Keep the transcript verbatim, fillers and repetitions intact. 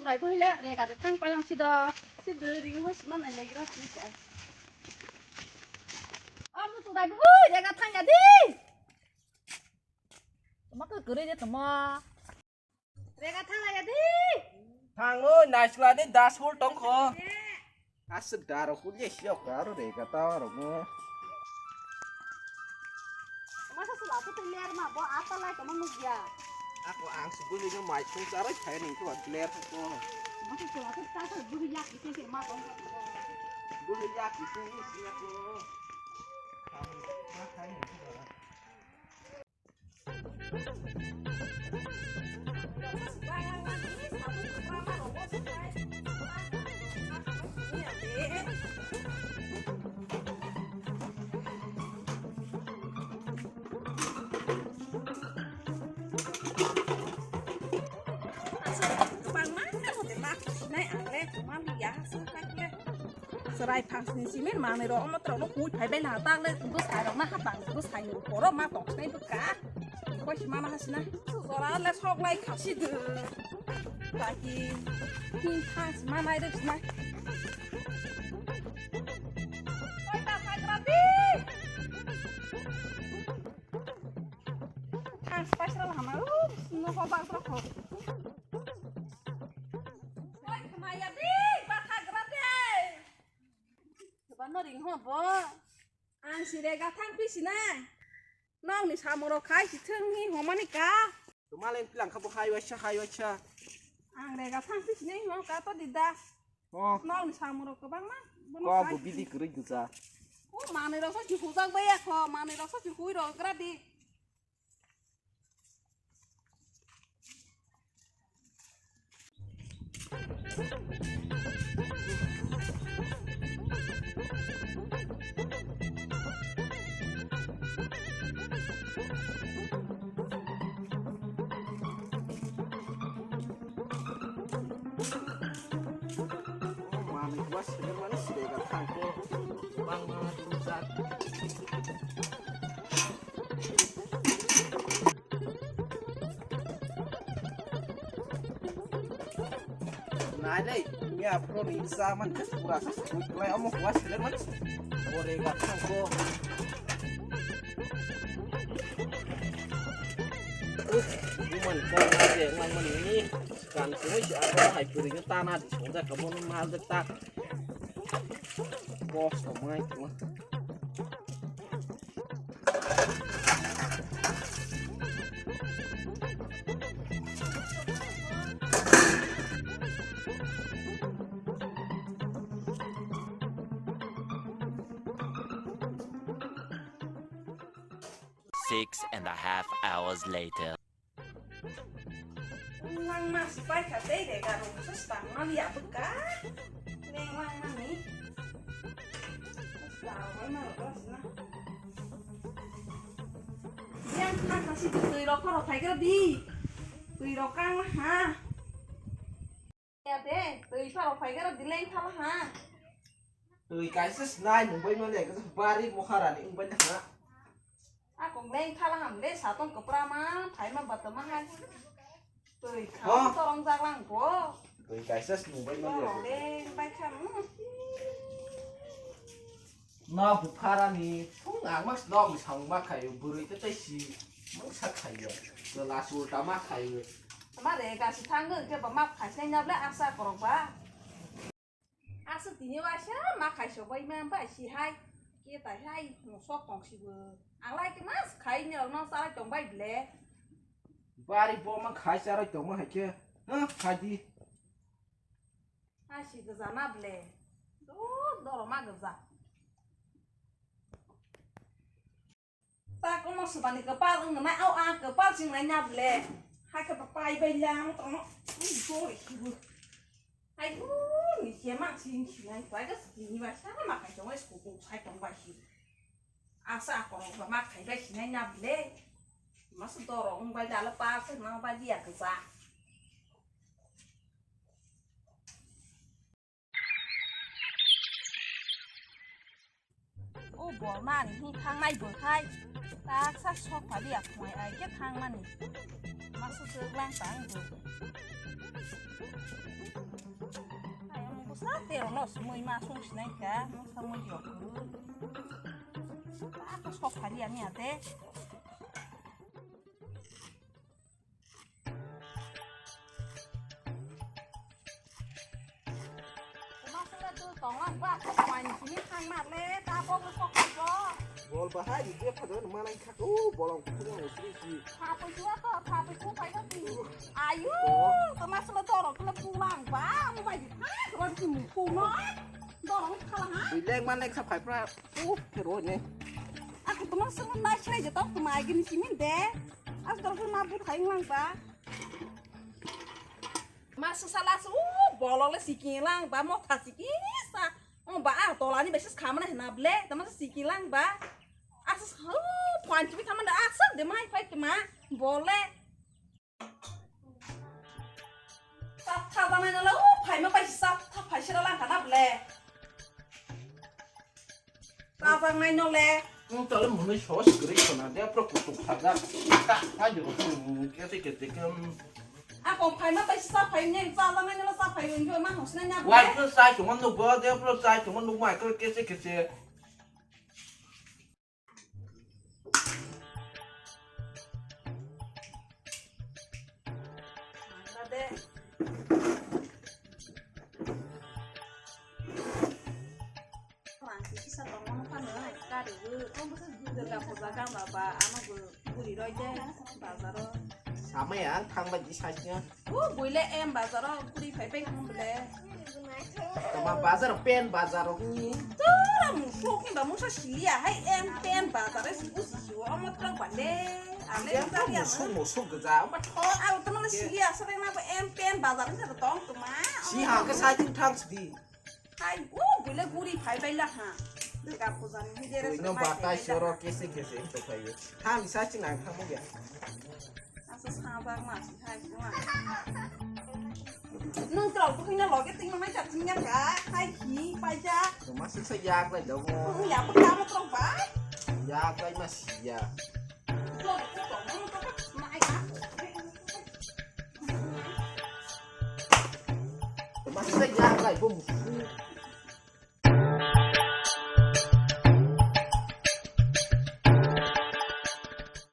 Bai bui le rega de thang palang si do. Si de ring ho sima nai le gira si sa. Amu tu bai bui rega thang ya di. Tama ke gere de tama. Rega thang ya di. Thang o, nai sula de das hol tong kho. Aswk daro hul ye siok aro rega ta aro mo. Masa sula tu ler ma bo apa lai tama nugya. Ako ang si bui no mai sung sarai khai ni ko ler ko. Masa sula tu ta sa bui yak ite se ma tong. Bui yak ite ni si ko. Ang ma khai ni ko. Chwrai phangsni simi manwi rok omo rok no hui phai bai na tak le bwsai rok na hapang bwsai ni boro ma tong sinai bwkha koi si mana hasina jora le sok lai khasi de taki hin thang si manai de sinai koi ta phai gra di thang si paisra hama u no ho bang tro kho koi khma ya di ba kha gra di Bano ring ho bo. Ang si rega thang pi sinai. Nokni samung rok khai si thung hi homani ka. Tumalen pilang kha bo hai waisa hai waisa. Ang rega thang pi sinai ho ka to dida. Oh. Nokni samung rok kwbang ma. Ko bo bidi kwrwi gwja. O manwi rok so si hujak bai ya kho manwi rok so si hui rok gra di. Manwi bwsa swkang mani swkang thangkhe bangma thumjak. Nai le, miya phro ni sa man khe pura sa sui klai omo hua sele man. Ore ga thangko. Uff, buman ko je man man ni kan ko si aro hai puri ni tana di sonda ka bon mal de ta. Boss ko mai ko. Six and a half hours later. Langma si paikha tei rega rok se stang ma liya bwkha. Leng langma ni. Stang ma rok se na. Yang kha kha si twi rok khoro phai kra di. Twi rok kang ha. Ya de, twi pharo phai gara dileng thala ha. Twi kaisa snai nungbai mani kaisa bari moharani wngbai na ha. Akong leng thala ham le satong kwpra ma phai ma bata ma hai. Twi kha torong jak lang bo. Twi kaisa nungbai mani. Leng bai kha. No bupharani thung ang mas no mi samung ma khayo bwrwi tei tei si mungsa khayo. Chwla sulta ma khayo. Tama re gasi thango ke ba map khaisnai nable asa korok ba. Asa tini waisa ma khaiso bai ma bai si hai. Ke tai hai no sok tong si bo. Ang lai ke mas khai ni rok no sarai tong bai ble. Bari bo ma khai sarai tong ma hai ke. Ha khai di. Asi gajana ble. Do doroma gaja. Ta kono subani kapal wng nai au ang kapal sing nai nya ble. Hai ka pai bai lam to no. Ui dori kibu. Hai bu ni ke ma sing sing nai pai ga sing ni ba sa ma kai tong wes ku ku sai tong bai si. Asa ko ba ma kai bai sing nai nya ble. Mas doro wng bai dala pa se na ba dia gaja. O bormani hi thangnai bo khai. Taksa sok phaliya khumai ai khe thangmani. Masu se lang tang bo. Terokno sumui ma sung sinai ka, mung samui yok. Ako sok phali ani ate. Masala tu tonglang ba, kok main sini hang mat le, ta bo sok ko. Bol bahai, dia pada mana khat, oh, bolong kutung sini si. Pha pui chua to, pha pui chu pai to ti. Ayu, to masala to ro kle pulang ba, mo bai di pha ro ti mu pu no. Dorong khala ha. Bilek manek sa phai pra. Uh, kero ne. Aku to masala nai chai je to, to mai gini simin de. As dorong ma bu thai lang ba. Masala su, uh, bolong le sikin lang ba, mo tha sikin sa. Oh, ba, ah, tola ni beses khamana hena ble, to masala sikin lang ba. Asa, oh, panchi bi thamanda, asa, de mai phai kema, bole. Sap tha ba mai nala, oh, phai ma pai sap tha phai sira lang kana ble. Tha ba mai nole. Nung tole muni sos kri kona, de pro kutuk khaga. Ta, ta jo, hmm, kete kete kem. A kong phai ma pai sap phai ne, tha ba mai nala sap phai nung jo ma hos na nya ble. Wai ko sai ko man nung bo, de pro sai ko man nung mai ko kete kete. Durga puja gana ba, ano bo guri roi de bazaro. Samaya ang thang bai di sai. O buile em bazaro kuri phai pai kung bile. Tama bazar pen bazar ni. Tora musuk ni ba musa silia hai em pen bazar es kusi siwa omo tong pande. Ale bazar ya. Musuk musuk geja omo tho. Au tama silia sare na ba em pen bazar ni tong tuma. Si ha ke sai thang sidi. Hai, o buile guri phai bai la ha. Durga puja ni hijere. Buino batai soro kese kese to phai. Thang sa chinang thang mo ya. Asa sabak ma si hai kuma. Nung trok tu kina loge ting nang chak sing ya ka. Hai hi pai ja. Masa sa yak lai dong. Nung ya pun kamu trok bai. Yak lai mas ya. Trok tu trok nung trok na ai ka. Masa sa yak lai bum.